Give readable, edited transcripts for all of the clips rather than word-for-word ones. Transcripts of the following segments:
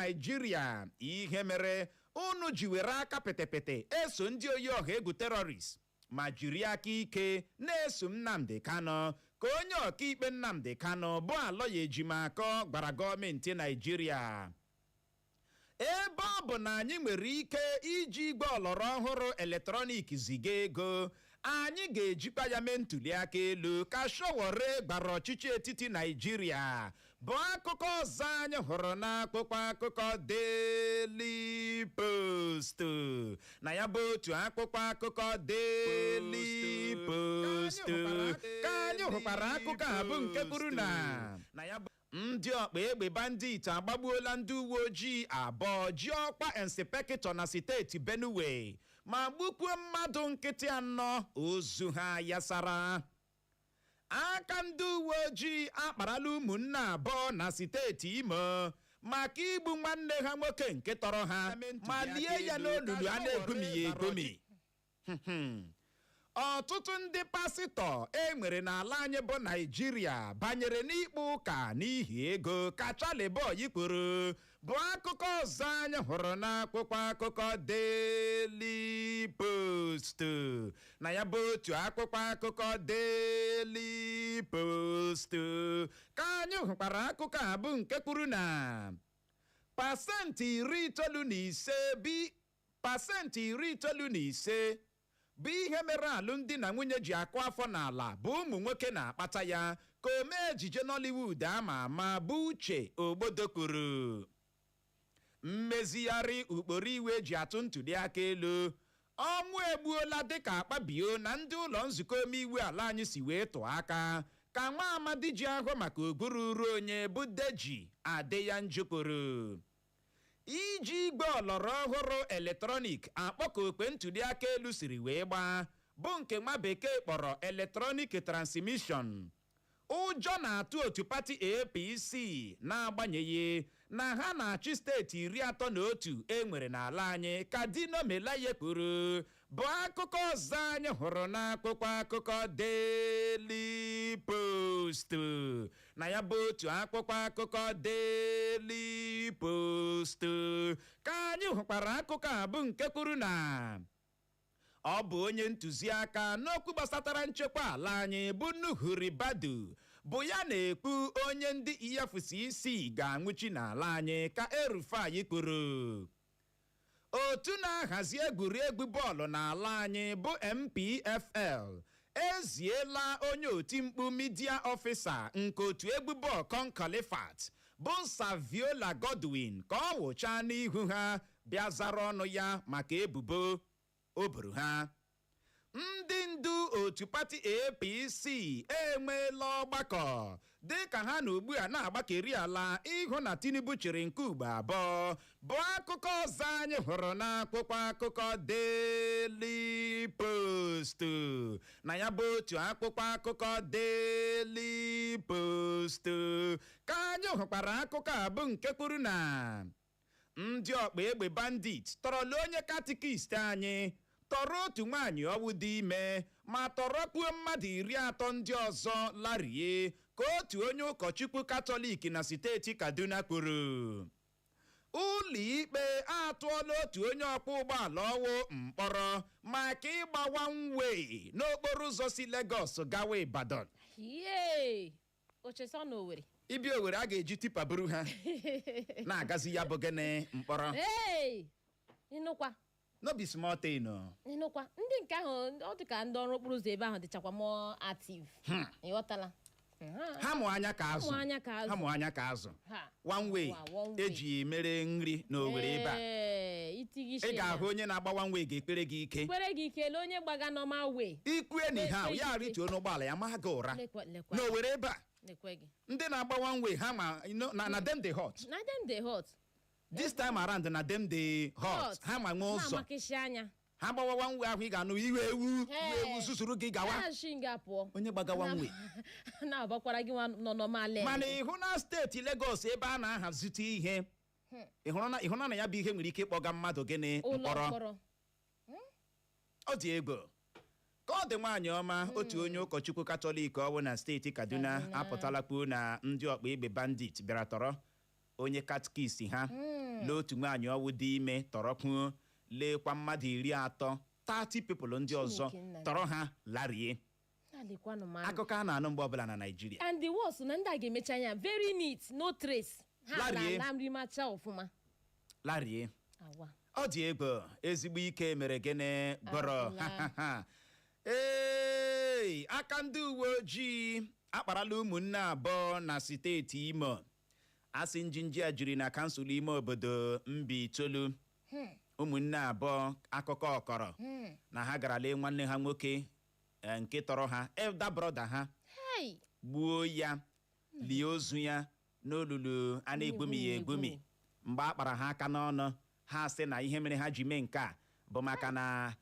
Naijiria, ihe mere unu ji were aka pịtịpịtị eso ndị oyi ọha egwu terrorist ma jiri aka ike na-eso Nnamdi Kanu, ka onye ọkaikpe Nnamdi Kanu bụ Aloy Ejimakor gwara gọọmenti Naijiria. Ebe ọ bụ na anyị nwere ike iji igwe ọlọrọ ọhụrụ electronic ziga ego, anyị ga-ejikwa ya mee ntuli aka elu, ka Sowore gbara ọchịchị etiti Naijiria, bụ akụkọ ọzọ anyị hụrụ n'akwụkwọ akụkọ Daily Post. Na ya bụ otu akwụkwọ akụkọ Daily Post ka anyị hụkwara akụkọ a bụ nke kwuru na ndị ọkpa egbe bandit agbagbuola ndị uwe ojii abụọ ji ọkwa inspector na steeti Benue, ma gbukwuo mmadụ nkịtị anọ, ozu ha yasara. Aka ndị uwe ojii akparala ụmụnne abụọ na steeti Imo maka igbu nwanne ha nwoke nke tọrọ ha ma lie ya n'olulu a na-egomighị egomi. Ọtụtụ ndị pastọ e nwere n'ala anyị bụ Naijiria banyere n'ikpe ụka n'ihi ego, ka Charlie Boy kwuru, bụ akụkọ ọzọ anyị hụrụ n'akwụkwọ akụkọ Daily Post. Na ya bụ otu akwụkwọ akụkọ Daily Post ka anyị hụkwara akụkọ a bụ nke kwuru na 95 bi 95% bụ ihe mere alụmdi na nwunye ji akụ afọ n'ala bụ ụmụ nwoke na-akpata ya, ka omee ejije Nollywood ama ama bụ Uche Ogbodo kwuru. Mmezigharị ụkpụrụ iwu eji atụ ntuli aka elu, ọnwụ egbuola dịka Akpabio na ndị ụlọ nzukọ omeiwu ala anyị si wee tụọ aka, ka nwa amadi ji ahụ maka ogbururu onye bụ Deji Adeyanju kwuru. Iji igwe ọlọrọ ọhụrụ electronic akpọka okpe ntuli aka elu siri wee gbaa, bụ nke nwa bekee kpọrọ electronic transmission, ụjọ na-atụ otu pati APC, na-agbanyeghị na ha na-achị steeti 31 e nwere n'ala anyị, ka Dino Melaye kwuru, bụ akụkọ ọzọ anyị hụrụ n'akwụkwọ akụkọ Daily Post. Na ya bụ otu akwụkwọ akụkọ Daily Post ka anyị hụkwara akụkọ a bụ nke kwuru na ọ bụ onye ntụziaka n'okwu gbasatara nchekwa ala anyị bụ Nuhu Ribadu bụ ya na-ekpu onye ndị EFCC ga-anwụchi n'ala anyị, ka El-Rufai kwuru. Otu na-ahazi egwuregwu bọọlụ n'ala anyị bụ NPFL eziela onye otimkpu media officer nke otu egwu bọọlụ Concalifat bụ Saviola Godwin ka ọ wụchaa n'ihu ha bịa zara ọnụ ya maka ebubo o boro ha. Ndị ndu otu pati APC enweela ọgbakọ dịka ha na ugbu a na-agbakeri ala ịhụ na Tinubu chịrị nke ugbo abụọ, bụ akụkọ ọzọ anyị hụrụ n'akwụkwọ akụkọ Daily Post. Na ya bụ otu akwụkwọ akụkọ Daily Post ka anyị hụkwara akụkọ a bụ nke kwuru na ndị ọkpa egbe bandit tọrọla onye catechist anyị, tọrọ otu nwaanyị ọwụ dị ime, ma tọrọkpuo mmadụ 30 ndị ọzọ larie, ka otu onye ụkọchukwu Katọlik na steeti Kaduna kwuru. Ụlọikpe atụọla otu onye ọkwọ ụgbọala ọwụ mkpọrọ maka ịgba one way n'okporo ụzọ si Lagos gawa Ibadan. Yee, ochesa na Owerri. Ibi Owere, a ga-eji tipper buru ha na-agazi ya bụ gịnị, mkpọrọ. Ee, ịnụkwa. No be small thing o. Ịnụkwa, ndị nke ahụ, ọ dị ka ndị ọrụ okporo ụzọ ebe ahụ dịchakwa more active, ịghọtala? Ha mụ anya ka azụ. Ha mụ anya ka azụ. Ha mụ anya ka azụ. Ha. One way. Wa, one way. Eji mere nri n'Owere ebe a. Ee, itighi. Ị ga-ahụ onye na-agba one way ga-ekpere gị ike. Kwere gị ike, lee onye gbaga normal way. Ikwue na ihe ahụ Ekpere ya gị ike. rituo n'ụgbọala ya maa gị ụra. Lekwa, lekwa. N'Owere ebe a, lekwe gị. Ndị na-agba one way, ha ma na dem dey hot. Na dem dey hot. This time around, na dem dey hot. Ha ma nwe ụzọ. Na-amakịsị anya. Ha gbawa one way ahụ, ị ga-anụ iwe ewu, iwe ewu susuru gị gawa. Na-achị nga pụọ. Onye gbaga one way. Na-agbakwara gị nwa nọ normal lane. Mana ị hụ na steeti Lagos ebe a na-ahazite ihe, ị hụrụ na ya bụ ihe nwere ike ịkpọga mmadụ gịnị? Ụlọ mkpọrọ. Mkpọrọ. Ọ dị egwu ka ọ dị. Nwaanyị ọma, otu onye ụkọchukwu Katọlik ọwụ na steeti Kaduna Kaduna. apụtala kwuo na ndị ọkpa egbe bandit bịara tọrọ Onye catechist ha lee otu nwaanyị ọwụ dị ime tọrọkwuo, leekwa mmadụ 30, 30 people ndị ọzọ, Chineke nna. tọrọ ha larie. Na-alekwanụ m anya. Akụkọ a na-anụ mgbe ọbụla na Naịjirịa. And the worst na ndị a ga-emecha ya very neat, no trace ha. Larie. Na nrimacha ọfụma. Larie. Awa. Ọ dị egwu. Ezigbo ike mere gịnị gbọrọ. Ahụla. Ee, aka ndị uwe ojii akparala ụmụnne abụọ na steeti Imo. Asị njinji a jiri na kansụl ime obodo Mbaitolu. Ụmụnne abụọ, akụkọ ọkọrọ na ha gara lee nwanne ha nwoke, nke tọrọ ha, elder brother ha, Hey! gbuo ya, lie ozu ya n'olulu a na-egwumi ya egwumi. Mgbe a kpara ha aka n'ọnụ, ha sị na ihe mere ha ji mee nke a bụ maka na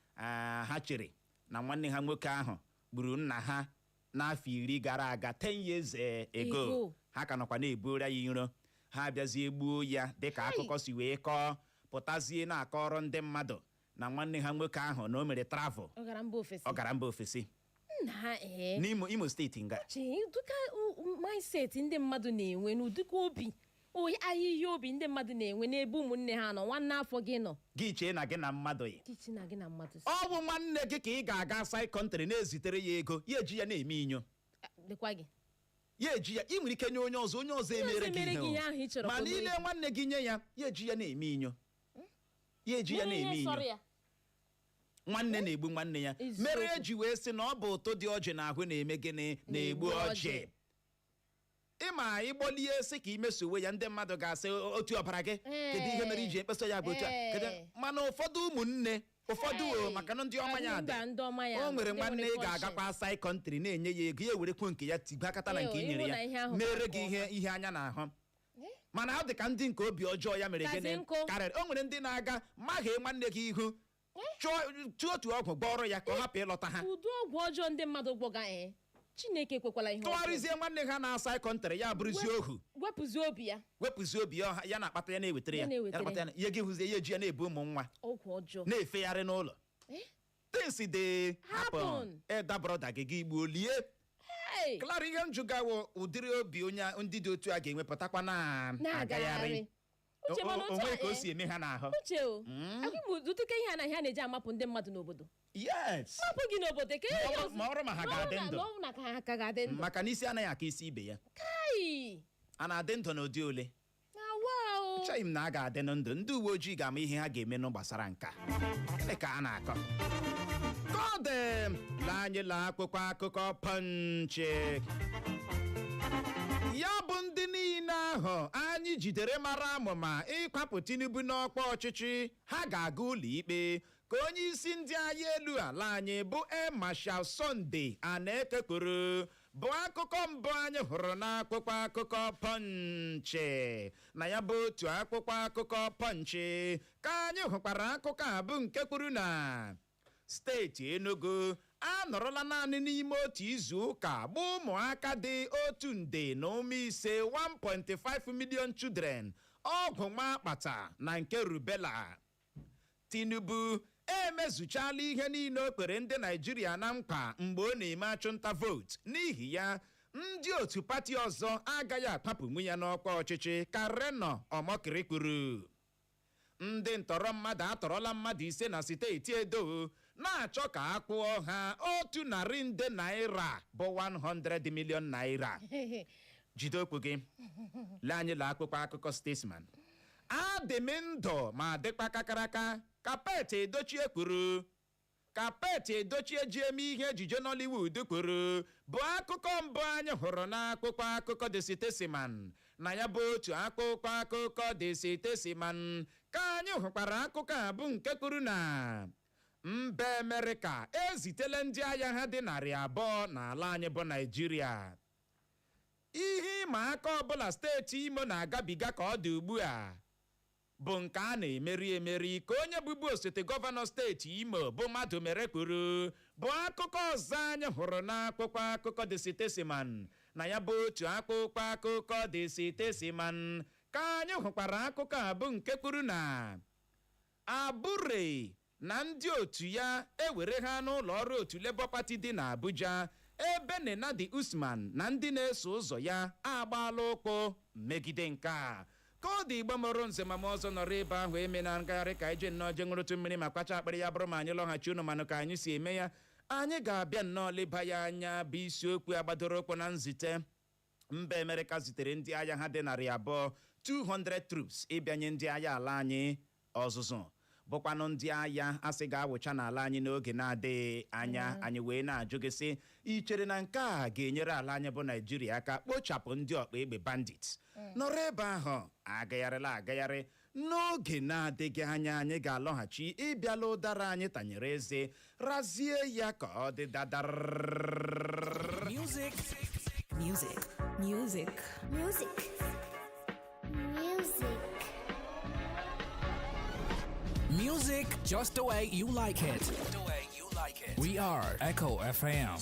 ha chere na nwanne ha nwoke ahụ gburu nna ha n'afọ 10 gara aga, 10 years ago. Ago. Ha ka nọkwa na-ebuora ya iro. Ha abịazie gbuo ya dịka akụkọ si wee kọọ, pụtazie na-akọrọ ndị mmadụ na nwanne ha nwoke ahụ na o mere travel. Ọ gara mba ofesi. Ọ gara mba ofesi. Nna, ee. N'Imo, Imo steeti nga. Uche, ụdịka mindset ndị mmadụ na-enwe n'ụdịka obi ahịhịa obi ndị mmadụ na-enwe n'ebe ụmụnne ha nọ, nwanne afọ gị nọ. Gị chee na gị na mmadụ yi. Gị chi na gị na mmadụ si. Ọ bụ nwanne gị ka ị ga-aga side country na-ezitere ya ego, ya eji ya na-eme inyo. Dịkwa gị. Ya eji ya, ị nwere ike nye onye ọzọ, onye ọzọ emere gị emere ihe gị o. ihe ahụ ị chọrọ Ma ka o mere niile gị. Nwanne gị nye ya, ya eji ya na-eme inyo, ya eji ya Mere na-eme ihe inyo. sọrọ ya. Nwanne na-egbu nwanne ya. Eziokwu. Mere eji wee sị na ọ bụ ụtụ dị ọjị n'ahụ na-eme gịnị? Na-egbu Na-egbu ọjị. ọjị. Ịma ịgbọlie sị ka imesowe ya, ndị mmadụ ga-asị otu ọbara gị, kedu ihe mere iji ekpeso ya bụ otu a? Mana ụfọdụ ụmụnne ụfọdụ o maka na ndị ọma ya dị. Mba, ndị ọma ya O nwere ndị nwanne ị conscience. ga-agakwa side country na-enye ya ego, ya ewerekwu nke ya tigbakọta na nke i Eyo, nyere ịhụ na ihe ya ahụ mere ga-aka gị ihe ihe anya na-ahụ. Mana ọ dị ka ndị nke obi ọjọọ ya mere Kazi gịnị nkụ. karịrị. O nwere ndị na-aga maghee nwanne gị ihu, chụọ chụọ otu ọgwụ gbọrọ ya ka ọ hapụ ịlọta ha. Ụdị ọgwụ ọjọọ ndị mmadụ gwọga, ee, Chineke ekwekwala ihe ọjọọ. Tụgharịzie nwanne ha na side country, ya bụrụzie ohu. Wepụzie obi ya. Wepụzie obi ya, ya na-akpata ya na-ewetara ya. Ya na-ewetara. Ya na-akpata ya ya gị hụzie ya eji ya na-ebu ụmụ nwa Ọgwụ ọjọọ. na-efegharị n'ụlọ. Things dey happen. Happen. Elder brother gị, gị gbuo lie. Hey! Clara, ihe njụgawo ụdịrị obi onye ndị dị otu a ga-enwepụtakwa na na-agagharị. agagharị. Uche, mana otu Onwe a, ka o si eme ha n'ahụ. Uche o, ụdịka ihe anaghị a na-eji amapụ ndị mmadụ n'obodo. Mapụ gị n'obodo ka ihe ọzọ- Ma ọ bụrụ ma ha ga-adị ndụ. Ma ọ bụrụ na ka ha ka ga-adị ndụ. Maka na isi anaghị aka isi ibe ya. Kai! A na-adị ndụ n'ụdị ole? Na wa o. Echeghị m na a ga-adị ndụ. Ndị uwe ojii ga-ama ihe ha ga-eme nụ gbasara nka. Gịnị ka a na-akọ ka ọ dị? Lee anyị lee akwụkwọ akụkọ Punch. Ya bụ ndị niile ahụ anyị jidere mara amụma ịkwapụ Tinubu n'ọkwa ọchịchị, ha ga-aga ụlọ ikpe, ka onye isi ndị agha elu ala anyị bụ Air Marshal Sunday Aneke kwuru, bụ akụkọ mbụ anyị hụrụ n'akwụkwọ akụkọ Punch. Na ya bụ otu akwụkwọ akụkọ Punch ka anyị hụkwara akụkọ a bụ nke kwuru na steeti Enugu anọrọla naanị n'ime otu izu ụka gba ụmụaka dị 1.5 nde 1.5 million children ọgwụ nwa akpata na nke rubella. Tinubu emezuchala ihe niile o kwere ndị Naijiria na nkwa mgbe ọ na-eme achụnta vootu, n'ihi ya ndị otu pati ọzọ agaghị akpapụnwu ya n'ọkwa ọchịchị, ka Reno Omokri kwuru. Ndị ntọrọ mmadụ atọrọla mmadụ ise na steeti Edo, na-achọ ka a kwụọ ha 100 nde naira bụ 100 million naira. Jide okwu gị. Lee anyị lee akwụkwọ akụkọ Statesman. Adị m ndụ ma dịkwa kakaraka, ka Pete Edochie kwuru, ka Pete Edochie ji eme ihe ejije Nollywood kwuru, bụ akụkọ mbụ anyị hụrụ n'akwụkwọ akụkọ The Statesman. Na ya bụ otu akwụkwọ akụkọ The Statesman ka anyị hụkwara akụkọ a bụ nke kwuru na mba Amerịka ezitela ndị agha ha dị 200 n'ala anyị bụ Naijiria. Ihe ịma aka ọbụla steeti Imo na-agabiga ka ọ dị ugbu a bụ nke a na-emeri emeri, ka onye bụbu osote gọvanọ steeti Imo bụ Madumere kwuru, bụ akụkọ ọzọ anyị hụrụ n'akwụkwọ akụkọ The Statesman. Na ya bụ otu akwụkwọ akụkọ The Statesman ka anyị hụkwara akụkọ a bụ nke kwuru na Abure na ndị otu ya ewere ha n'ụlọ ọrụ otu Labour Party dị n'Abuja, ebe Nenadi Usman na ndị na-eso ụzọ ya agbaala ụkwụ megide nke a. Ka ọ dị, Igbo mụrụ nze ma m ọzọ, nọrọ ebe ahụ eme na ngagharị ka anyị jee nnọọ jee ṅụrụtụ mmiri ma kpacha akpịrị. Ya bụrụ ma anyị lọghachi, unu manụ ka anyị si eme ya, anyị ga-abịa nnọọ leba ya anya, bụ isiokwu agbadoro ụkwụ na nzite mba Amerịka zitere ndị agha ha dị 200, 200 troops, ịbịanye ndị agha ala anyị ọzụzụ, bụkwanụ ndị agha asị ga-awụcha n'ala anyị n'oge na-adịghị anya. Anyị wee na-ajụ gị sị, ị chere na nke a ga-enyere ala anyị bụ Naijiria aka kpochapụ ndị ọkpa egbe bandit? Nọrọ ebe ahụ, agagharịla agagharị. N'oge na-adịghị anya anyị ga-alọghachi ịbịala ụdara anyị tanyere eze razie ya ka ọ dị dadara. Music. Music. Music. Music. Music. Music just the way you like it. The way you like it. We are Echo FM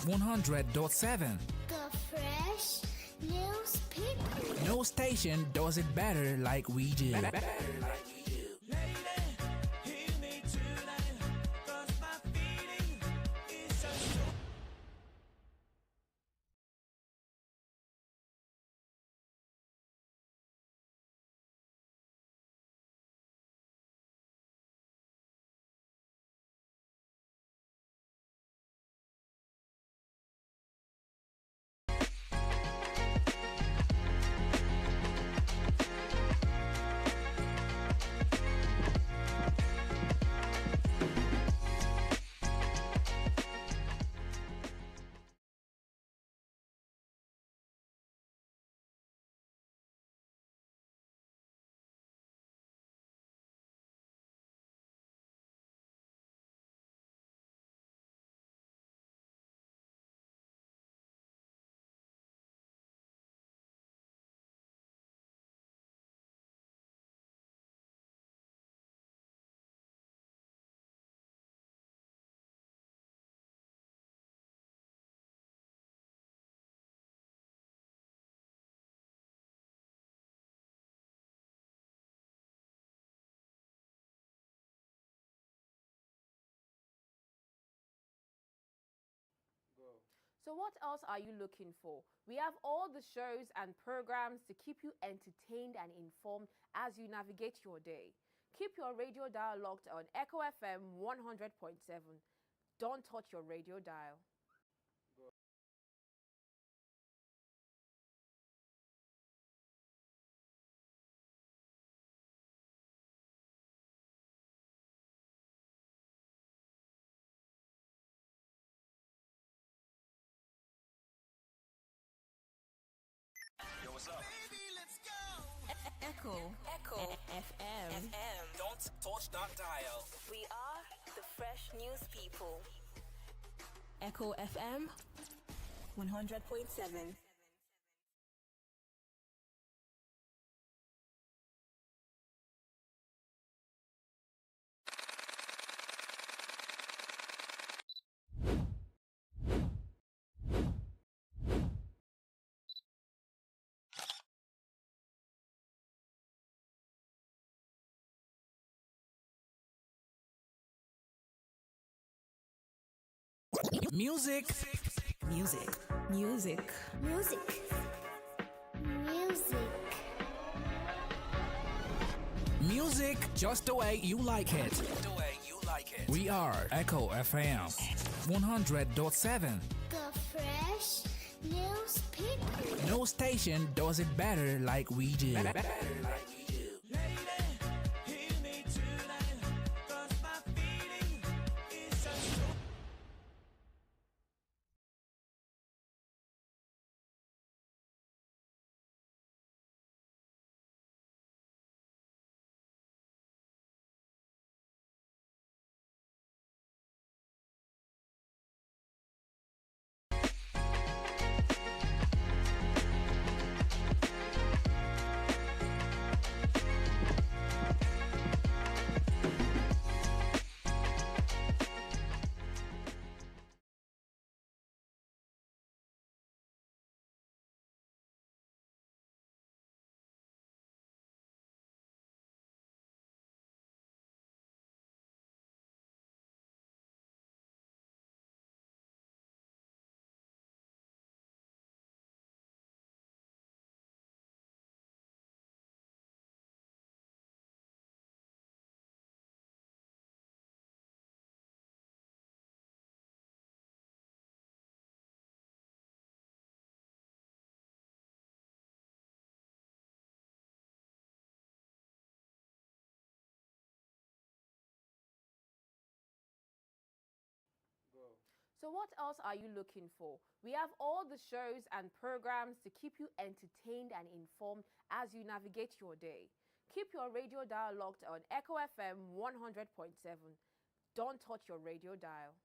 100.7. The fresh newspaper. No station does it better like we do. Better like we do. Hear me tonight, 'cause my feeling is so strong. So, what else are you looking for? We have all the shows and programs to keep you entertained and informed as you navigate your day. Keep your radio dial locked on Echo FM 100.7. Don't touch your radio dial. Yo, what's up? Echo. Echo FM. FM. Don't touch that dial. We are the fresh news people. Echo FM 100.7. Music. Music. Music. Music. Music. Music just the way you like it. The way you like it. We are Echo FM 100.7. The fresh newspaper. No station does it better like we do. Better like we do. Lady, hear me tonight, 'cause my feeling is so strong. So, what else are you looking for? We have all the shows and programs to keep you entertained and informed as you navigate your day. Keep your radio dial locked on Echo FM 100.7. Don't touch your radio dial.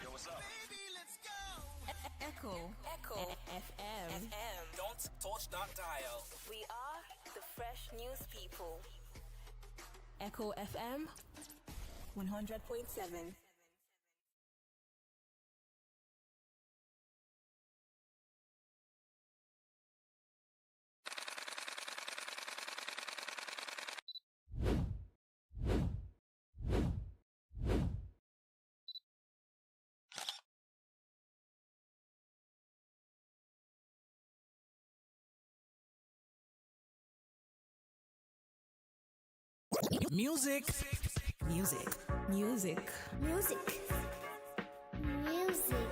Yo, what's up? Baby, let's go. Echo. Echo FM. FM. Don't touch that dial. We are the fresh news people. Echo FM 100.7. Music. Music. Music. Music. Music.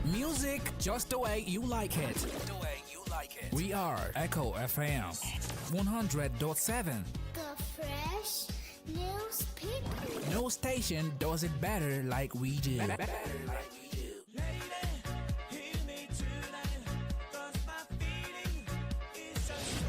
Music just the way you like it. The way you like it. We are Echo FM 100.7. The fresh news people. No station does it better like we do. Lady, hear me tonight, 'cause my feeling is just so.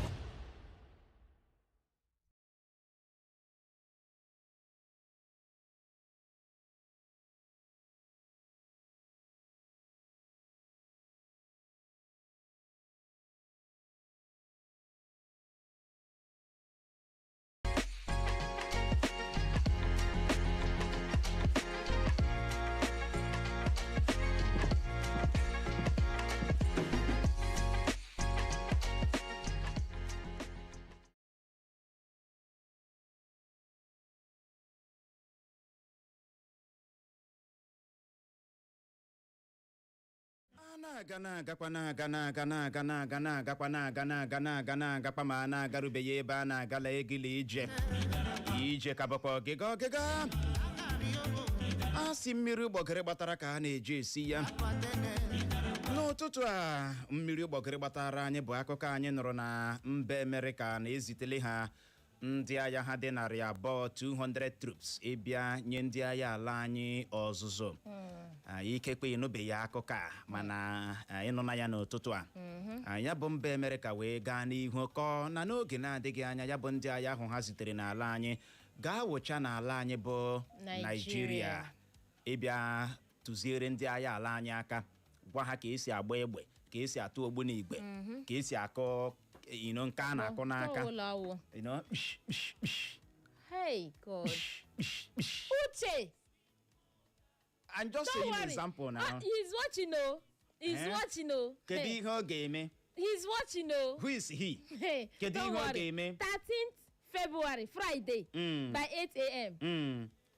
A na-aga na-agakwa na-aga na-aga na-aga na-aga na-agakwa na-aga na-aga na-aga na-agakwa ma a na-agarubeghị ebe a na-agala egila ije ije ka bụkwa ọgịga ọgịga. A sị mmiri ụgbọgịrị gbatara ka a na-eji esi ya. N'ụtụtụ a, mmiri ụgbọgịrị gbatara anyị bụ akụkọ anyị nụrụ na mba Amerịka na-ezitele ha ndị agha ha dị 200, 200 troops, ịbịa nye ndị agha ala anyị ọzụzụ. Anyị ikekwe ịnụbeghị akụkọ a, mana ịnụna ya n'ụtụtụ a. Ya bụ mba Amerịka wee gaa n'ihu kọọ na n'oge na-adịghị anya, ya bụ ndị agha ahụ ha zitere n'ala anyị gaa wụcha n'ala anyị bụ Naijiria. Naijiria ịbịa tụziere ndị agha ala anyị aka, gwa ha ka esi agba egbe, ka esi atụ ogbunigwe, ka esi akụ ino nke a na-akụ n'aka. Ụlọ awụ. Psh, psh, psh, Hey God. psh, psh. Uche. I'm just Don't saying worry. example now. Ah, he's watching oh. He's Eh? watching oh. Kedu Hey, ihe ọ ga-eme? he's watching oh. Who is he? Hey, Kedu don't ihe ọ worry. ga-eme? 13th February, Friday, by 8 a.m.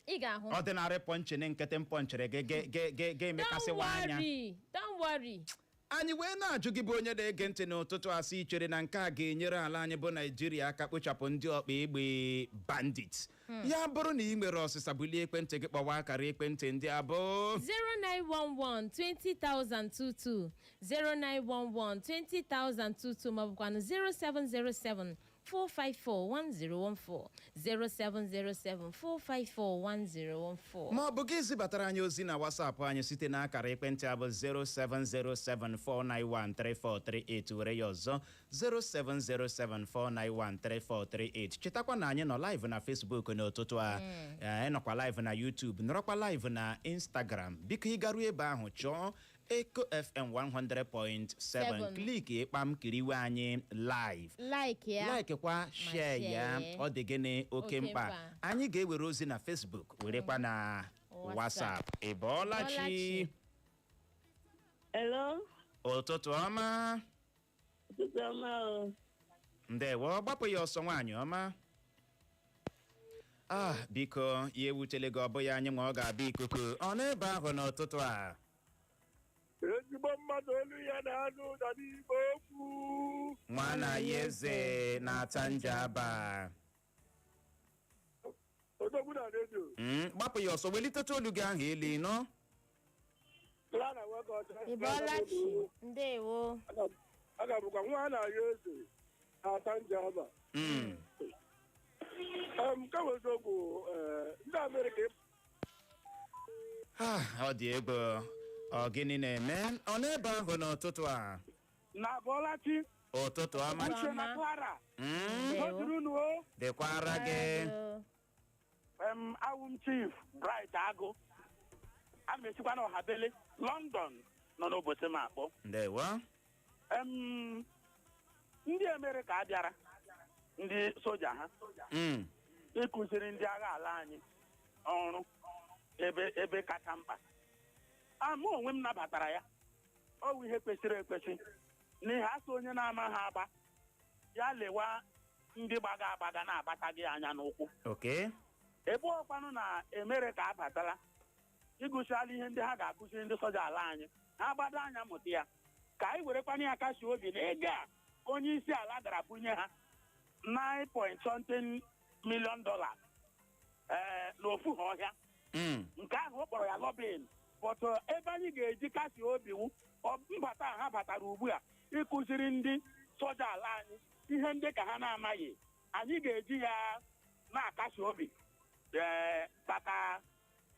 Ị ga-ahụ. Ọdịnarị pọnchịnị nkịtị m pọnchịrị gị Don't ga-emekasịwa anya. worry. Don't worry. Anyị wee na-ajụ gị bụ onye na-ege ntị n'ụtụtụ asị, ichere na nke a ga-enyere ala anyị bụ Naijiria aka kpochapụ ndị ọkpa egbe bandit? Ya bụrụ na ị nwere ọsịsa, bulie ekwentị gị kpọwa akara ekwentị ndị abụọ: 0911 20022, 0911 20022, maọbụkwanụ 0707 454 1014, 0707 454 1014. Ma ọ bụ gị zibatara anyị ozi na WhatsApp anyị site n'akara ekwentị a bụ 07074913438. Were ya ọzọ, 07074913438. Chetakwa na anyị nọ live na Facebook n'ụtụtụ a. Anyị nọkwa live na YouTube, nọrọkwa live na Instagram. Biko, ịgaruo ebe ahụ, chọọ Eco FM 100.7. Seven. Click ịkpam, kiriwe anyị live. Like ya. Like kwa, share ya. Share. Ọ dị gịnị oke Oke mkpa. mkpa. Anyị ga-ewere ozi na Facebook, werekwa na WhatsApp. WhatsApp. Ị bọọla chi? Bọọla chi. Hello, Ụtụtụ ọma. ụtụtụ ọma o. Ndewo, gbapụ ya ọsọ, nwaanyị ọma. Ah, biko, ya ewutele gị, ọ bụghị anyị ma ọ ga-abịa ikuku ọ n'ebe ahụ n'ụtụtụ a. Ezigbo mmadụ olu ya na-anụ ụda n'ime okwu. Nwa na ya eze na-ata njaba. Odogwu na redio. Gbapụ ya ọsọ, weliteta olu gị ahụ elu ịnọ. Clara nwoke ọcha. Ị bọọla chi, ndewo. Aga bụkwa nwa a na-ayọ eze na-ata nje ama. Nke bụ eziokwu, ndị Amerịka. Ah, ọ dị egwu. Ọ gịnị na-eme ọ n'ebe ahụ n'ụtụtụ a? Na Bọlachi. Ụtụtụ ọma. Uche na Clara. Ndewo. O juru unu o. Dịkwara gị. Awụ m Chief Bright Agụ. A m esikwa na Ọhabele, London nọ n'ụbọchị m akpọ. Ndewo. Ndị Amerịka abịara, ndị soja ha ịkụziri ndị agha ala anyị ọrụ ebe kacha mkpa. A mụ onwe m nabatara ya. Ọ bụ ihe kwesịrị ekwesị n'ihi asị onye na-amaghị agba ya lewa ndị gbaga agbaga na-agbata gị anya n'ụkwụ. Ebe ọkwanụ na Amerịka abatala ịgụsiala ihe ndị ha ga-akụziri ndị soja ala anyị, ha gbado anya mụta ya, ka anyị werekwana ya kasi obi na ego a onye isi ala gara bunye ha, 9 point something million dollars, n'ofu ha ọhịa. Nke ahụ ọ kpọrọ ya lobbying, but ebe anyị ga-eji kasi obi wu mbata ha batara ugbu a ịkụziri ndị soja ala anyị ihe ndị ka ha na-amaghị, anyị ga-eji ya na-akasi obi, maka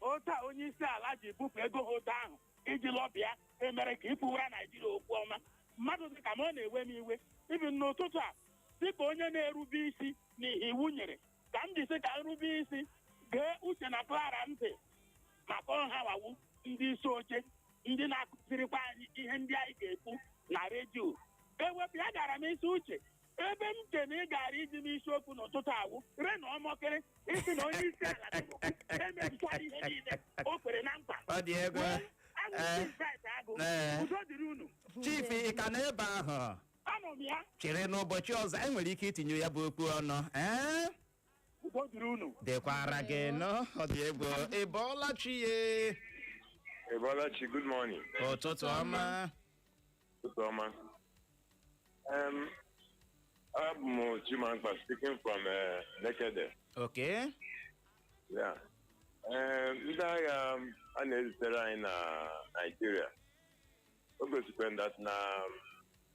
otu a onye isi ala ji bupụ ego ha otu ahụ iji lobby emere ka ikwuwara Naijiria okwu ọma. Mmadụ dị ka m, ọ na-ewe m iwe ibi n'ụtụtụ a dịka onye na-erube isi n'ihi iwu nyere ka m jisi ka nrube isi gee Uche na Clara ntị maka ọha wawu ndị isi oche, ndị na-akụzirikwa anyị ihe ndị anyị ga-ekwu na redio. Ewepụ ya, gara m isi Uche ebe m che na ị gara iji m isiokwu n'ụtụtụ awụ re na ọmọkịrị isi na onye isi ala emebichara ihe niile o kwere na mkpa. Ọ dị egwu. Agụ, udo dịrị unu. Chief, ị ka nọ ebe ahụ? Anọ m ya. Chere n'ụbọchị ọzọ e nwere ike itinye ya bụ okwu ọnụ, ee. Udo dịrị unu. Dịkwara gị nọ. Ọ dị egwu. Ị bọọla chi ye? Ebolachi, good morning. Ụtụtụ ọma. Ụtụtụ ọma. Abụ m Chimamkpa speaking from Nekede. Yeah. Ndị agha a na-ezitere anyị na Nigeria, o gosikwara that na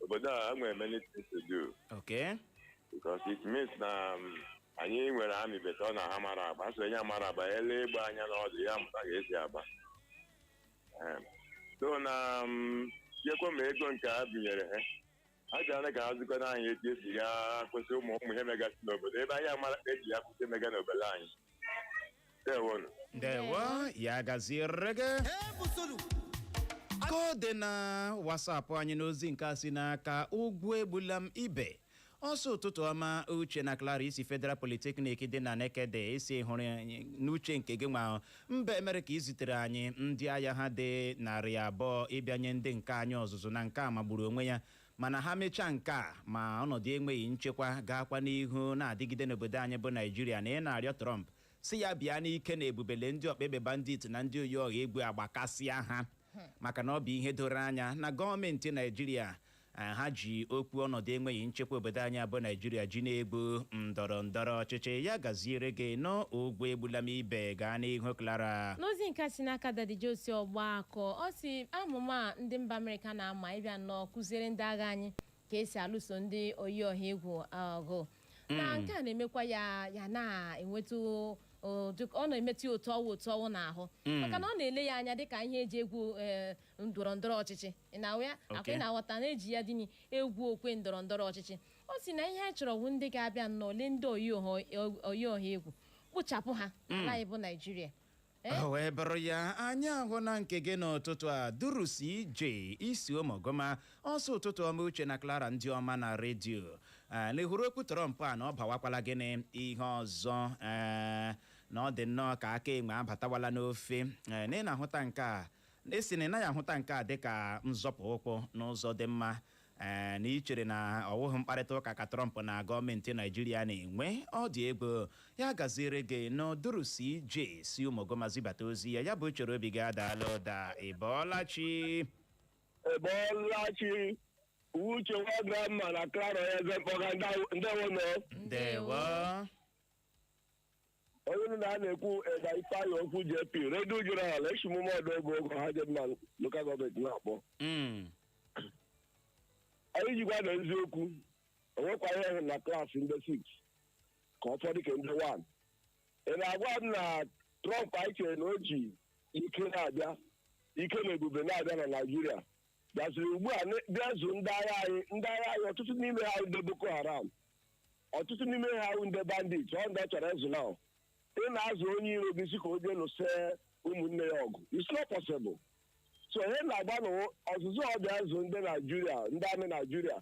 obodo a nwere many things to do because it means na anyị nwere amị bete ọ na ha mara agba asị onye amara agba ele egbe anya n'ọdụ ya mụta ka esi agba. So na tinyekwa ma ego nke ha binyere ha, ha ji ka ha zikọta anyị etu esi ya kwụsị ụmụ ụmụ ihe megasị n'obodo ebe anyị amara ka eji ya kwụsị emega n'obodo anyị. Ndewonu. Ndewo, ya gaziere gị. Ka ọ dị na WhatsApp anyị n'ozi nke a si n'aka Ugwu Egbula m ibe ọsọ. Ụtụtụ ọma, Uche na Clara. Isi Federal Polytechnic dị na Nekede esi hụrụ anyị n'uche nke gị nwa. Mba Amerịka izitere anyị ndị agha ha dị 200 ịbịanye ndị nke anyị ọzụzụ na nke a magburu onwe ya, mana ha mechaa nke a ma ọnọdụ enweghị nchekwa gaakwa n'ihu na-adịgide n'obodo anyị bụ Naijiria. Na ị na-arịọ Trump si ya bịa n'ike na ebubele ndị ọkpekpe bandit na ndị oyi ọha egwu agbakasịa ha, maka na ọ bụ ihe doro anya na gọọmenti Naijiria ha ji okwu ọnọdụ enweghị nchekwa obodo anyị abụ Naijiria ji na-egbu ndọrọ ndọrọ ọchịchị. Ya gaziere gị n'ogwe Egbula m ibe. Gaa n'ihu, Clara. N'ozi nke a si n'aka Daddy Josi Ọgbakọ, ọ si amụma a ndị mba Amerịka na-ama ịbịa nnọọ kụziere ndị agha anyị ka esi alụso ndị oyi ọha egwu ọgụ na nke a na-emekwa ya, ya na-enwetụ ọ na-emetụ ya ụtọ ọwụ ụtọ ọwụ n'ahụ, maka na ọ na-ele ya anya dịka ihe eji egwu ndọrọ ndọrọ ọchịchị. Ị na-ahụ ya akwa, ị na-aghọta na-eji ya dị egwu okwe ndọrọ ndọrọ ọchịchị. Ọ sị na ihe anyị chọrọ bụ ndị ga-abịa nnọọ lee ndị oyi ọha egwu, kpochapụ ha n'ala anyị bụ Naijiria. O wee bụrụ ya, anyị ahụ na nke gị n'ụtụtụ a durusi ije isi ụmụgoma ọsọ. Ụtụtụ ọma, Uche na Clara, ndị ọma na redio. N'ihuru okwu Trump a na ọ bawakwala gịnị ihe ọzọ, na ọ dị nnọọ ka aka enwe abatawala n'ofe. Na ị na-ahụta nke a, esi na ị naghị ahụta nke a dịka nzọpụ ụkwụ n'ụzọ dị mma, na ị chere na ọ wụghị mkparịta ụka ka Trump na gọọmenti Naijiria na-enwe. Ọ dị egwu. Ya gaziere gị n'odurusi ije si ụmụgoma zibata ozi ya. Ya bụ chere obi gị adaala ụda. Ị bọọla chi? Ebọlachi, Uche nwa grandma na Clara eze mkpọga, ndewo nọ. Ndewo. Onye nụ na a na-ekwu Eda Ifeanyị Okwu JP, Radio General, echimume ọdụ ebe ogo ha dị na local government na-akpọ. Anyị jikwa na eziokwu, enwekwa ihe hụ na class ndị 6 ka ọ fọdụ ka ndị 1. Ị na-agwa m na Trump anyị chere na o ji ike na-abịa, ike na ebube na-abịa na Naịjirịa, bịaziri ugbu a bịa zụ ndị agha anyị. Ndị agha anyị, ọtụtụ n'ime ha ndị Boko Haram, ọtụtụ n'ime ha ndị bandit, ọ ndị ọ chọrọ ịzụ. Na ị na-azụ onye iro gị si ka o jee lụsị ụmụnne ya ọgụ, it's not possible. So ihe na-agba na ọzụzụ ọ bịa zụ ndị Naijiria, ndị army Naijiria,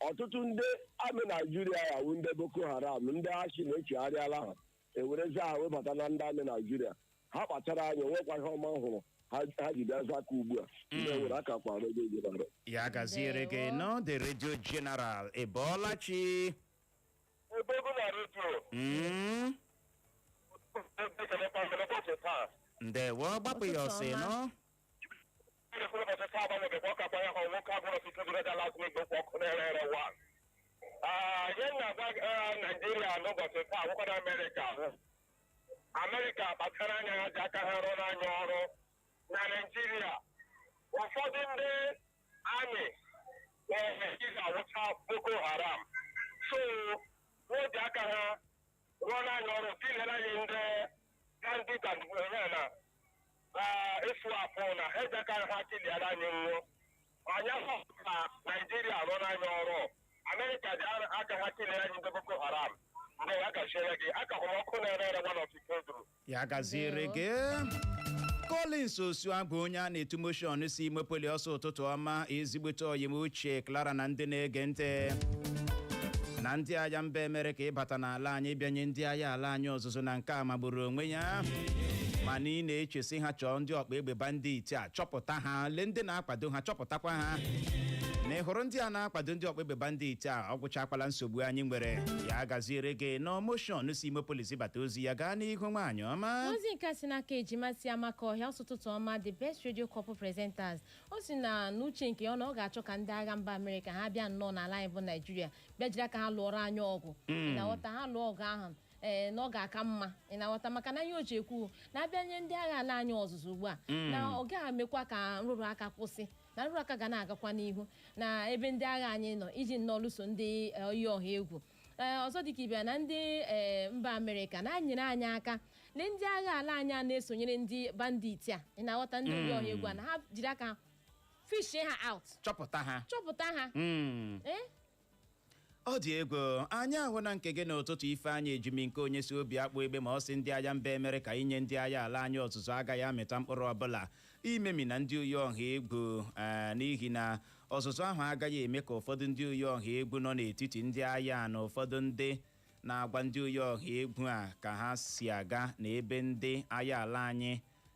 ọtụtụ ndị army Naijiria ya wụ ndị Boko Haram, ndị achị na-echegharịala ha, ewerezi ha webata na ndị army Naijiria. Ha kpachara anya, onwekwa ihe ọma hụrụ ha ji bịa aka ugbu a ndị were aka kwa Radio General. Ya gaziere gị nọ, the Radio General. Ị bọọla chi? Ebe ego na redio. Ndewo, gbapụ ya ọsọ Ụtụtụ ọma. nọ. Ihe na-agwa Naijiria n'ụbọchị taa awụkwara Amerịka. Amerịka kpachara anya, ha ji aka ha rụọ n'anya ọrụ na Naijiria. Ụfọdụ ndị army na Naijiria wụcha Boko Haram, so wọ́n ji aka ha rụọ n'anya ọrụ tinyere anyị ndị bandit and na ịsụ apụ na ha ji aka ha tiliara anyị nwụọ anyị ahụ na Naijiria rụọ n'anya ọrụ. Amerịka ji aka ha tiliara anyị ndị Boko Haram. Mgbe ya gachiere gị aka hụrụ ọkụ na-ere ere nwa n'ọtụtụ eduru. Ya gaziere gị. Collins Osuagwu, onye a na-etu Motion, si Imopoli ọsọ. Ụtụtụ ọma, ezigbote oyim Uche, Clara na ndị na-ege ntị. Na ndị agha mba emere ka ịbata n'ala anyị bịanye ndị agha ala anyị ọzụzụ na nke a magburu onwe ya, mana ị na-echesi ha chọọ ndị ọkpa egbe bandit a, chọpụta ha, lee ndị na-akwado ha, chọpụtakwa ha na ị hụrụ ndị a na-akwado ndị ọkpa egbe bandit a, ọ gwụchakwala nsogbu anyị nwere. Ya gaziere gị na Motion si Imopolis bata ozi ya. Gaa n'ihu, nwaanyị ọma. Ozi nke a si n'aka Ejima si Amaka Ọhịa. Ụtụtụ ọma, the best radio couple presenters. O si na n'uche nke ya, na ọ ga-achọ ka ndị agha mba Amerịka ha bịa nnọọ n'ala anyị bụ Naijiria, bịa jiri aka ha lụọrọ anyị ọgụ. Ị na-aghọta? Ha lụọ ọgụ ahụ, ee, na ọ ga-aka mma. Ị na-aghọta? Maka na ihe o ji ekwu na-abịanye ndị agha ala anyị ọzụzụ ugbu a, na ọ gaghị emekwa ka nrụrụ aka kwụsị, na nrụrụ aka ga na-agakwa n'ihu na ebe ndị agha anyị nọ iji nnọọ lụso ndị oyi ọha egwu. Ee, ọzọ dịka ịbịa na ndị ee mba Amerịka na-anyere anyị aka lee ndị agha ala anyị a na-esonyere ndị bandit a. Ị na-aghọta? Ndị oyi ọha egwu a, na ha jiri aka fish ha out. Chọpụta ha. Chọpụta ha. Ee. Ọ dị egwu. Anyị ahụ na nke gị n'ụtụtụ, Ifeanyị Ejimi nke onye si obi akpụ egbe, ma ọ sị ndị agha mba emere ka inye ndị agha ala anyị ọzụzụ agaghị amịta mkpụrụ ọbụla imemi na ndị oyi ọha egwu, n'ihi na ọzụzụ ahụ agaghị eme ka ụfọdụ ndị oyi ọha egwu nọ n'etiti ndị agha na ụfọdụ ndị na-agwa ndị oyi ọha egwu a ka ha si aga na ebe ndị agha ala anyị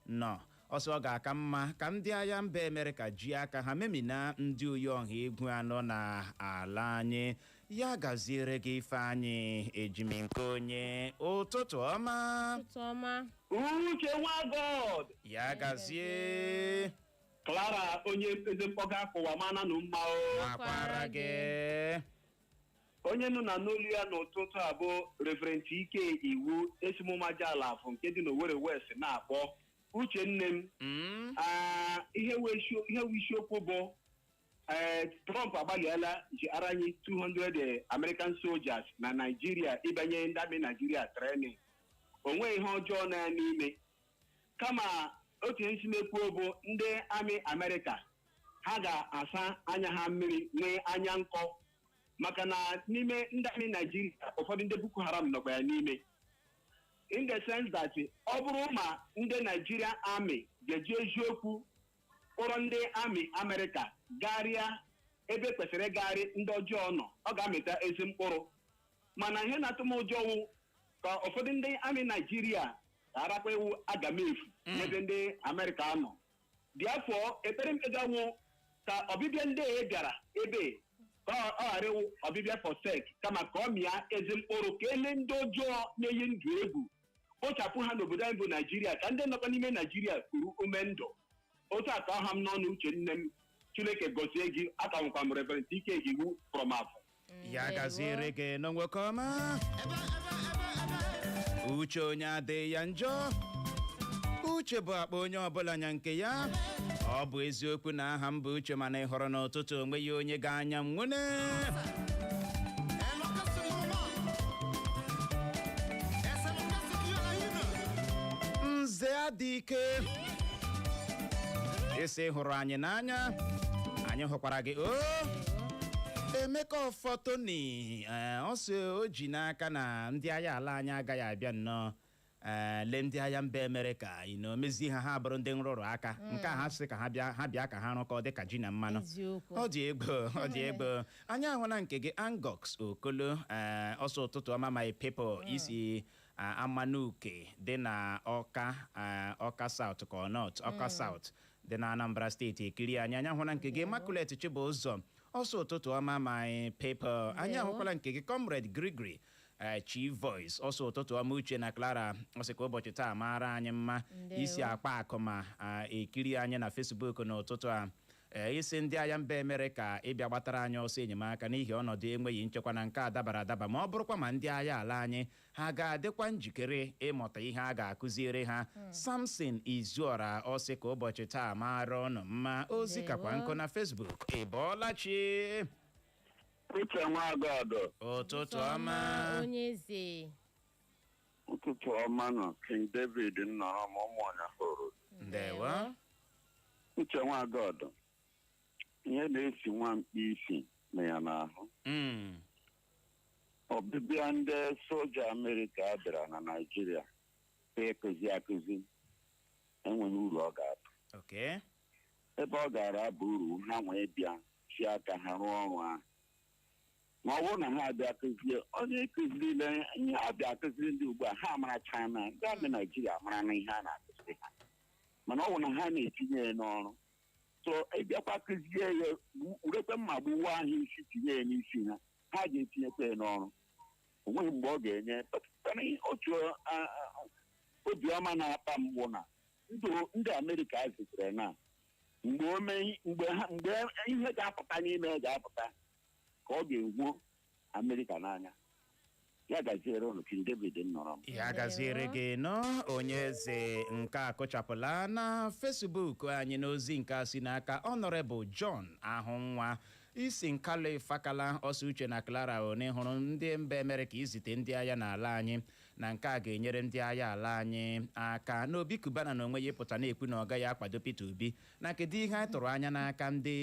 nọ ọsọ. Ọ ga-aka mma ka ndị agha mba Amerịka ji aka ha memina ndị oyi ọha egwu anọ n'ala anyị. Ya gaziere gị, Ifeanyị Ejimi nke onye. Ụtụtụ ọma. Ụtụtụ ọma. Uche nwa God. Ya gazie. Clara onye eze mkpọga akụwa mana nụ mma o. Akwara gị. Onye nọ na n'olu ya n'ụtụtụ a bụ Reverend Ike Iwu Esimumaja afọ nke dị n'Owerri West na-akpọ. Uche nne m. Ihe wụ isiokwu bụ ee, Trump agbalịala ji aranye 200 American soldiers na Nigeria ịbanye ndị army Nigeria training. O nweghị ihe ọjọọ na ya n'ime, kama otu ihe nsi bụ ndị army Amerịka ha ga-asa anya ha mmiri, nwee anya nkọ, maka na n'ime ndị army Naijiria ụfọdụ ndị Boko Haram nọkwa ya n'ime, in the sense that ọ bụrụ ma ndị Nigeria Army ga-eji eziokwu kpọrọ ndị army Amerịka garịa ebe kwesịrị ịgagharị ndị ọjọọ nọ, ọ ga-amịta ezi mkpụrụ. Mana ihe na-atụ m ụjọ wụ ka ụfọdụ ndị army Naijiria gharakwa iwu agamefu n'ebe ndị Amerịka nọ. Dị afọ ekpere mkpeganwụ ka ọbịbịa ndị a bịara ebe ka ọ ghara ịwụ ọbịbịa for sake, kama ka ọ mịa ezi mkpụrụ, ka ele ndị ọjọọ na-eyi ndụ egwu kpochapụ ha n'obodo anyị bụ Naijiria, ka ndị nọkwa n'ime Naijiria kuru ume ndụ. Otu a ka ọha m n'ọnụ. Uche nne m, Chineke gọzie gị. Aka nwekwa m Reverend Ike Iwu from Afọ. Ya gaziere gị nọ, nwoke ọma. Uche onye adịghị ya njọ. Uche bụ akpa onye ọbụla nya nke ya. Ọ bụ eziokwu na aha m bụ Uche, mana ị hụrụ n'ụtụtụ onweghị onye ga-anya m nwene. Nze adị ike isi hụrụ anyị n'anya, anyị hụkwara gị o. Emeka Ọfọ Tony, ọ sị o ji n'aka na ndị agha ala anyị agaghị abịa nnọọ lee ndị agha mba Amerịka ino mezie ha, ha bụrụ ndị nrụrụ aka. Nke a ha sị ka ha bịa, ha bịa ka ha rụkọ dịka ji na mmanụ. Eziokwu. Ọ dị egwu, ọ dị egwu. Anyị ahụla nke gị, Angox Okolo. Ọsọ ụtụtụ ọma, my people. Isi Amanuke dị na Ọka, Ọka South ka ọ North Ọka South dị na Anambra Steeti ekiri anyị. Anyị ahụla nke gị, Immaculate Chibụzọ. Ọsọ ụtụtụ ọma, my people. Anyị Ndewo. ahụkwala nke gị, Comrade Gregory Chi Voice. Ọsọ ụtụtụ ọma, Uche na Clara. Ọ sị ka ụbọchị taa mara anyị mma. Ndewo. Isi akpa akụma ekiri anyị na Facebook n'ụtụtụ a. Ee, isi ndị agha mba Amerịka ịbịa gbatara anyị ọsọ enyemaka n'ihi ọnọdụ enweghị nchekwa na nke a dabara adaba, ma ọ bụrụkwa ma ndị agha ala anyị ha ga-adịkwa njikere ịmụta ihe a ga-akụziere ha. Samson Izuora, ọsị ka ụbọchị taa mara ọnụ mma. Ozi kakwa Ndewo. nkụ na Facebook. Ị bọọla chi? Uche Nwagọdụ. Ụtụtụ ọma. Onye eze. Ụtụtụ ọma nọ. King David nnọrọ m ụmụọnya hụrụ. Ndewo. Uche Nwagọdụ, ihe na-esi nwamkpi isi na ya n'ahụ. Ọbịbịa ndị soja Amerịka bịara na Naịjirịa ịkụzi akụzi enweghị uru ọ ga-aba. Ebe ọ gara aba uru, ha nwee bịa si aka ha rụọ ọrụ ahụ. Ma ọ bụrụ na ha abịa kụzie, onye kụzirile ihe abịa akụziri ndị ugbu a, ha amara China, ndị amị Naijiria amara na ihe a na-akụziri ha, mana ọ bụ na ha na-etinye ya n'ọrụ. So ịbịakwa kụzie ya, werekwe mma gbuwa ha isi tinye ya n'isi ha, ha ga-etinyekwa ya n'ọrụ. O nweghị mgbe ọ ga-enye. Mana otu obiọma na-akpa mgbụ na ndị Amerịka zitere na mgbe o mee, mgbe ihe ga-apụta n'ime ya ga-apụta ka ọ ga-egwu Amerịka n'anya. Ya gaziere ụnụ. King David nọrọ m. Ya gaziere gị nọ, onye eze. Nke a kụchapụla na Facebook anyị n'ozi nke a si n'aka Honorable John Ahụnwa isi Nkalo Fakala. Ọsọ, Uche na Clara, one hụrụ ndị mba Amerịka izite ndị agha n'ala anyị, na nke a ga-enyere ndị agha ala anyị aka. N'Obi Kubana na onwe ya ịpụta na-ekwu na ọ gaghị akwado Peter Obi, na kedu ihe anyị tụrụ anya n'aka ndị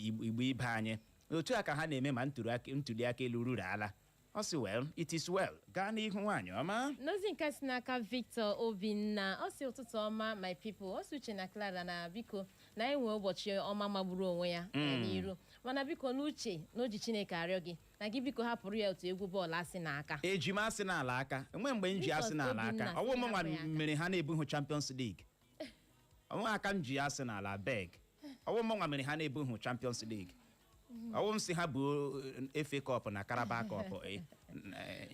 Igbo ibe anyị? Otu a ka ha na-eme ma ntuli aka elu ruru ala. Ọ sị, "Well, it is well." Gaa n'ihu, nwaanyị ọma. N'ozi nke si n'aka Victor Obinna, ọ sị, "Ụtụtụ ọma, my people." Ọ sị, Uche na Clara, na biko na anyị nwee ụbọchị ọma magburu onwe ya n'iru, mana biko n'uche na o ji Chineke arịọ gị na gị biko hapụrụ ya otu egwu bọọlụ asị n'aka. Eji m asị n'ala aka? Enwe mgbe m ji Victor asị n'ala aka. Obinna Ọwụ sị mụnwa hapụ ya aka. mere ha na-ebughị Champions League. Ọnwa aka m ji asị n'ala beg. Ọwụ mụnwa mere ha na-ebughị Champions League. Ọwụ m si ha buo FA Cup na Carabao Cup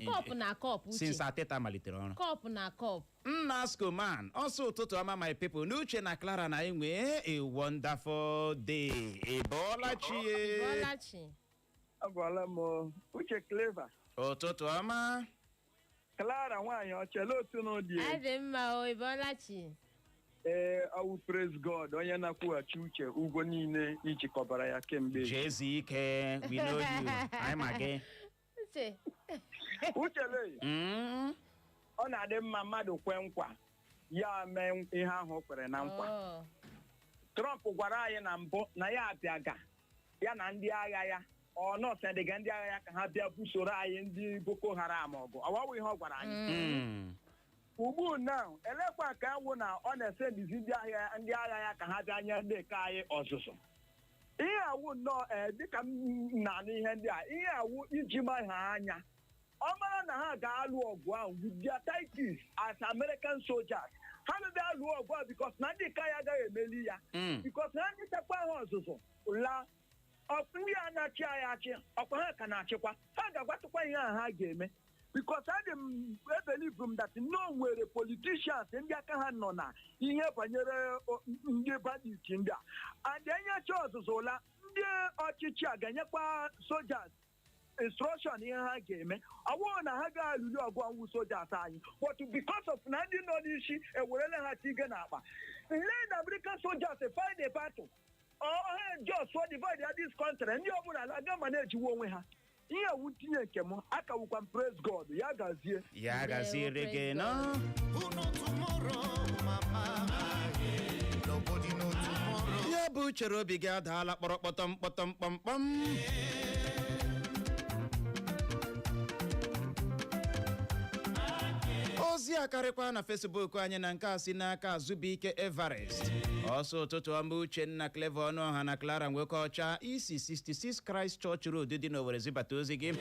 Cup na cup, Uche. since Arteta malitere ọrụ. Cup na cup. Nna Scoman, ọsọ ụtụtụ ọma, my people. N'Uche na Clara, na enwe a wonderful day. Ị bọọla chi ye? Bọlachi. Agwala m o. Uche, Clever. Ụtụtụ ọma. Clara nwaanyị ọcha, olee otu na dị? Anyị dị mma o, Ịbọlachi. Ee, ọwụ praise God onye na-akwụghachi Uche ụgwọ niile ijikọbara ya kemgbe. Jee zuo ike, we know you, anyị ma gị. Uche. Uche lei, ọ na-adị mma mmadụ kwe nkwa, ya mee ihe ahụ o kwere na nkwa. Oh. Trump gwara anyị na mbụ na ya abịaga ya na ndị agha ya, ọ nọọsụ ndị agha ya ka ha bịa busoro anyị ndị Boko Haram ọgụ. Ọwawa ihe ọ gwara anyị. Ugbu na elekwa ka awụ na ọ na-esendizi ndị agha ya ka ha bịa nye ndị nke anyị ọzụzụ. Ihe awụ nnọọ, ee, dịka m na-anụ ihe ndị a, ihe awụ iji ma ha anya, ọ mara na ha ga-alụ ọgụ ahụ with their titles as American soldiers. Ha bịa alụ ọgụ ahụ because na ndị nke anyị agaghị emeli ya, because na ndị chekwa ha ọzụzụ laa, ndị a na-achị anyị achị, ọkwa ha ka na-achịkwa ha, ga-agwatụkwa ihe a ha ga-eme, because adị m ebelieve m that no nwere politicians ndị aka ha nọ na ihe banyere ndị bandit ndị a, and enyecha ọzụzụ ụla, ndị ọchịchị a ga-enyekwa soldiers. Instruction ihe ha ga-eme, ọ bụrụ na ha ga-alụli ọgụ ọnwụ sojas anyị, but because of na ndị nọ n'isi ewerela ha tige n'akpa. Let the American soldiers fight the battle or ha just for divide this country. Ndị ọbụla aga ma na-ejiwe onwe ha. Ihe ewu ntinye nke m akawukwa m. Praise God, ya gazie. Ya gaziere gị nọ. Who know tomorrow, mama? Nobody know tomorrow. Ya bụ uchere obi gị adaala kpọrọ kpọtọm kpọtọm kpọmkpọm. Ozi a karịkwa na Facebook anyị na nke a si n'aka Azubike Everest. Ọsọ ụtụtụ ọma, Uchenna, Clever Ọnụọha na Clara nwoke ọcha isi 66 Christ Church Road dị n'Owerri zibata ozi gị.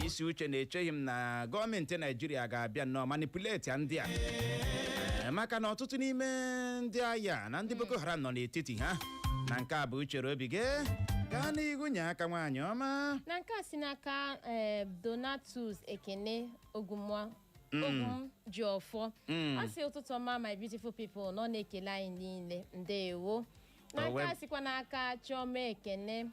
Isi uche na-echeghị m na gọọmenti Naijiria ga-abịa nnọọ manipulate ndị a, maka na ọtụtụ n'ime ndị agha na ndị Boko Haram nọ n'etiti ha. Na nke a bụ uchere obi gị. Gaa n'ihu, nye aka nwaanyị ọma. Na nke a si n'aka Donatus Ekene Ogumwa Ogum ji ọfọ. Ọ sị, "Ụtụtụ ọma, my beautiful people." Nọ na-ekele anyị niile, ndewo. Na nke a sikwa n'aka Chioma Ekene,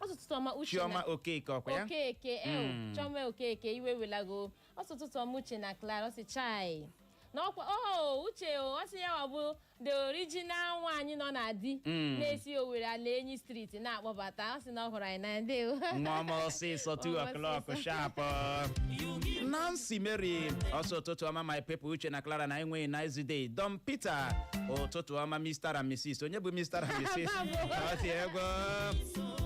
ụtụtụ ọma, Uche na Chioma Okeke, ọkwa ya? Okeke ew. Chioma Okeke, iwe welago. Ọsọ ụtụtụ ọma, Uche na Clara. Ọ sị chai na ọkwa o Uche o. Ọ sị ya wa bụ the original nwaanyị nọ na di na-esi Owere ala Enyi Street na-akpọbata. Ọ sị na ọ hụrụ anyị na ndewo. Nwa ọma, ọsịsọ, 2 Nwa ọma. o'clock sharp. Nancy Mary, ọsọ ụtụtụ ọma, my people, Uche na Clara na enweghị nice day. Don Peter, ụtụtụ ọma, Mr and Mrs. Onye bụ Mr and Mrs? Ọ dị egwu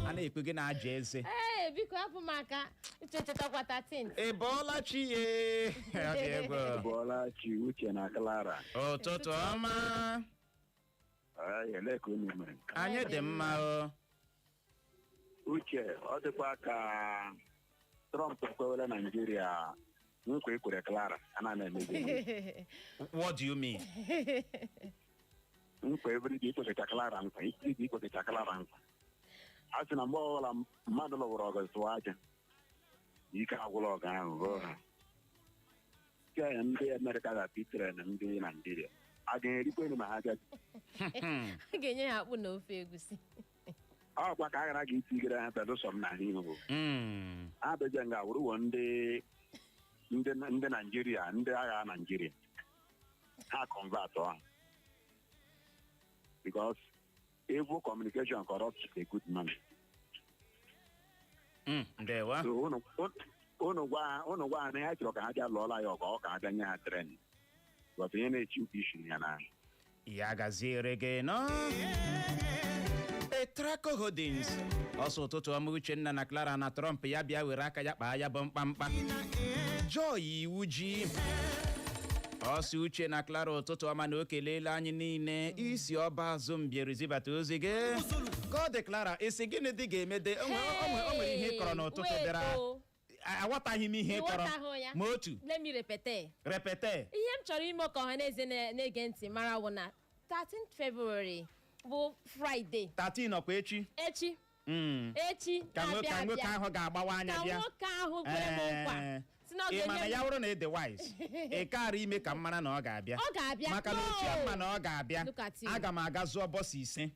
a na-ekwu gị na-aja eze. Ee, biko hapụ m aka. Uche, chetakwa 13. Ị bọọla chi ye? Ọ dị egwu. Bọọla chi, Uche na Clara. Ụtụtụ ọma. Ai, elee ka unu mere? Anyị dị mma o. Uche, ọ dịkwa ka Trump ekwewela Naijiria nkwa ekwere Clara a na emezi. What do you mean? Nkwa everyday ikwekecha Clara nkwa, iji ikwekecha Clara nkwa. A sị na mgbe ọbụla mmadụ lụwụrụ ọgụ tụọ aja, ike agwụla ọgụ ahụ ruo ha. Nke a ndị Amerịka ga-apị tren ndị Naijiria a ga-erikwa elu ma ha bịa. A ga-enye ha akpụ na ofe egusi. Ọkwa ka a ghara ga itigere ha belụsọ m na ihu ha bịaja nga wụrụwo ndị Naijiria, ndị agha Naijiria ha convert ha, because evil communication corrupts a good man. Ndewo. So unu gwa ha na ya chọrọ ka ha bịa lụọla ya ọgụ, ọ ka ha bịa nye ha training, but ihe na-echi ukwu isi ya na Ya gaziere gị nọ. Etraco Holdings, ọsọ ụtụtụ ọma, Uchenna na Clara. Na Trump ya bịa were aka ya kpaa ya bụ mkpamkpa. Joy iwu ji ọsọ, Uche na Clara, ụtụtụ ọma, na o keleela anyị niile. Isi ọba azụ mbieri zibata ozi gị ka ọ dị. Clara, isi gịnị dị ga-emede? O nwere ihe ị kọrọ n'ụtụtụ Wait, bịara o. Aghọtaghị m ihe ị kọrọ. Ịghọtaghị ya? Ma otu. Let me repeat. Repeat. Ihe m chọrọ ime ka ọha na eze na-ege ntị mara bụ na 13 February bụ Friday. 13 ọkwa echi? Echi. Echi Ka nwoke na-abịa ka nwoke abịa. ahụ ga-agbawa anya Ka bịa. nwoke ahụ kwere m nkwa si na ọ Ị ma na ga-enye ya m wụrụ na ị dị wise, ị kaara ime ka m mara na ọ ga-abịa. Ọ ga-abịa. Maka na ochie No. mma na ọ ga-abịa. Look at you. Aga m aga zụọ bọs 5.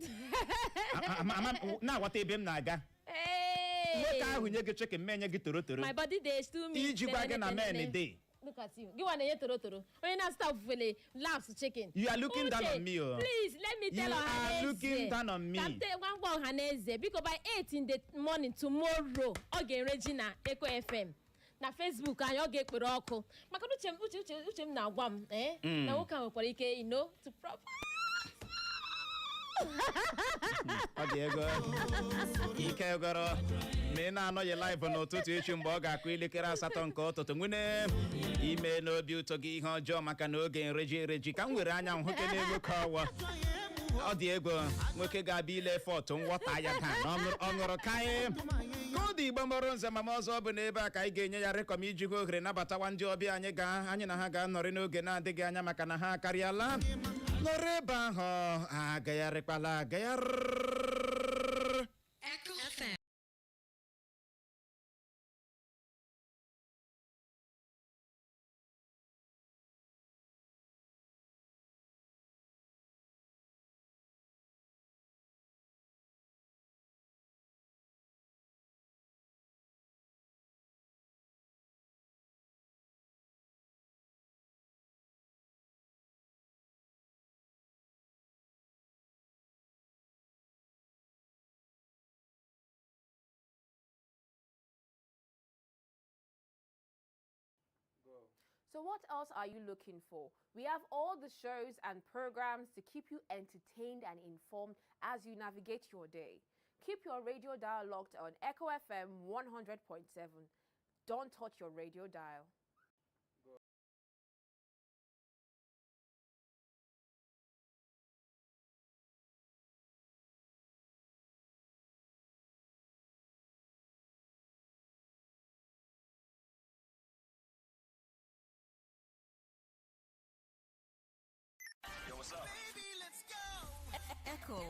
Na-aghọta ebe m na-aga. Hey! Nwoke ahụ nye gị chicken, menye gị torotoro. My body dey stew me. Iji gwa gị na men dey. Look at you. Gị nwa na-enye torotoro, onye na-azụta ofufele laps chicken. You are looking down Uche, on me, oh. Please let me tell You are ọhaneze. looking down on me. Ka m gwa ngwa ọhaneze, biko, by 8 in the morning tomorrow, ọ ga-ere ji na Eco FM na Facebook anyị. Ọ ga-ekpere ọkụ maka na uche m, uche m na-agwa m na nwoke a nwekwara ike to propose. Ọ dị ego ike gọrọ ma ị na-anọghị live n'ụtụtụ echi mgbe ọ ga-akụ elekere 8 nke ụtụtụ. Nwune ime n'obi ụtọ gị ihe ọjọọ maka na oge nreji ereji ka m were anya m hụ kene nwoke ọwọ. Ọ dị ego, nwoke ga-abịa ile fọtụ nghọta ya taa na ọ ṅụrụ kaị ka ọ dị. Igbo mụrụ nze mama ọzọ, bụ n'ebe a ka anyị ga-enye ya rịkọm iji hụ ohere nabatawa ndị ọbịa anyị ga anyị na ha ga-anọrị n'oge na-adịghị anya, maka na ha akarịala. Nọrọ ebe ahụ, agagharịkwala agagharị. Echo FM. So what else are you looking for? We have all the shows and programs to keep you entertained and informed as you navigate your day. Keep your radio dial locked on Echo FM 100.7. Don't touch your radio dial. Yo, what's up? Echo.